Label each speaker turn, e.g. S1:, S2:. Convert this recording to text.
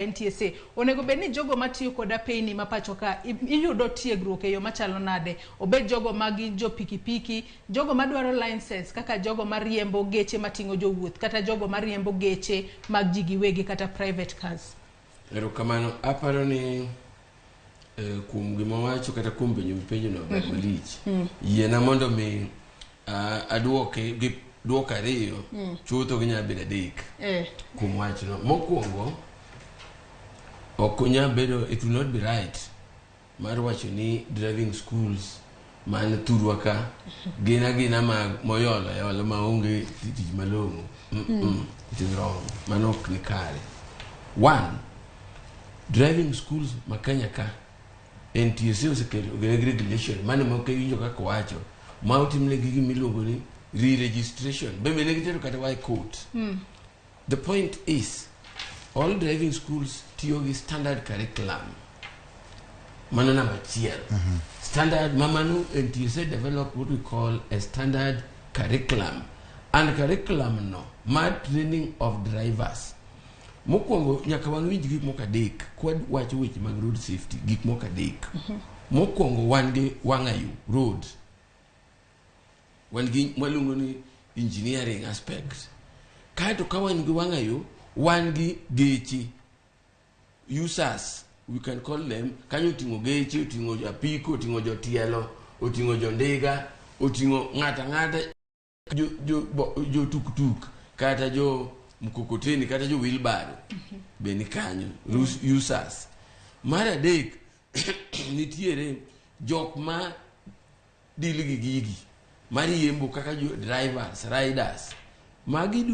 S1: NTSA. Onego bed ni jogo matiyo kod apeyni ma pacho ka iyudo tiegruok e yo machalo nade? Obed jogo ma gin jo pikipiki, jogo madwaro license kaka jogo mariembo geche mating'o jowuoth kata jogo mariembo geche mag ji giwegi kata private cars.
S2: Erokamano. Aparo ni kuom gima wacho kata kuom penjo mipenjono ber malich. Yiena mondo mi aduoke gi duoko ariyo chutho ginyalo bedo adek kuom wachno. Mokwongo, ok onyal bedo, it will not be right mar wacho ni driving schools man thurwa ka gin agina mag moyolo ayola maonge tich malong'o. It is wrong. Mano ok ni kare. One, driving schools ma Kenya ka NTSA osekelo gi regulation mane moko iwinjo kaka owacho ma otimnegi gima iluongo ni re-registration bende ne gitero kata wa e court. The point is all driving schools tiyo gi standard curriculum. Mano namba achiel. Standard ma mano NTSA develop what we call a standard curriculum. And curriculum no mar training of drivers. Mokwongo nyaka wang'inj gik moko adek kwa wacho weche mag road safety gik moko adek. Mokwongo wan gi wang'ayo road. Wan gi waluongo ni engineering aspect. Kaeto ka wan gi wang'ayo, wan gi geche users we can call them kanyo oting'o geche oting'o apiko oting'o jotielo oting'o jondiga oting'o ng'ata ng'ata jo, jo, bo, jo tuktuk kata jo mkokoteni kata jo wheelbarrow be ni kanyo users mar adek nitiere jok ma deal gi gigi mariembo kaka jo drivers riders magi.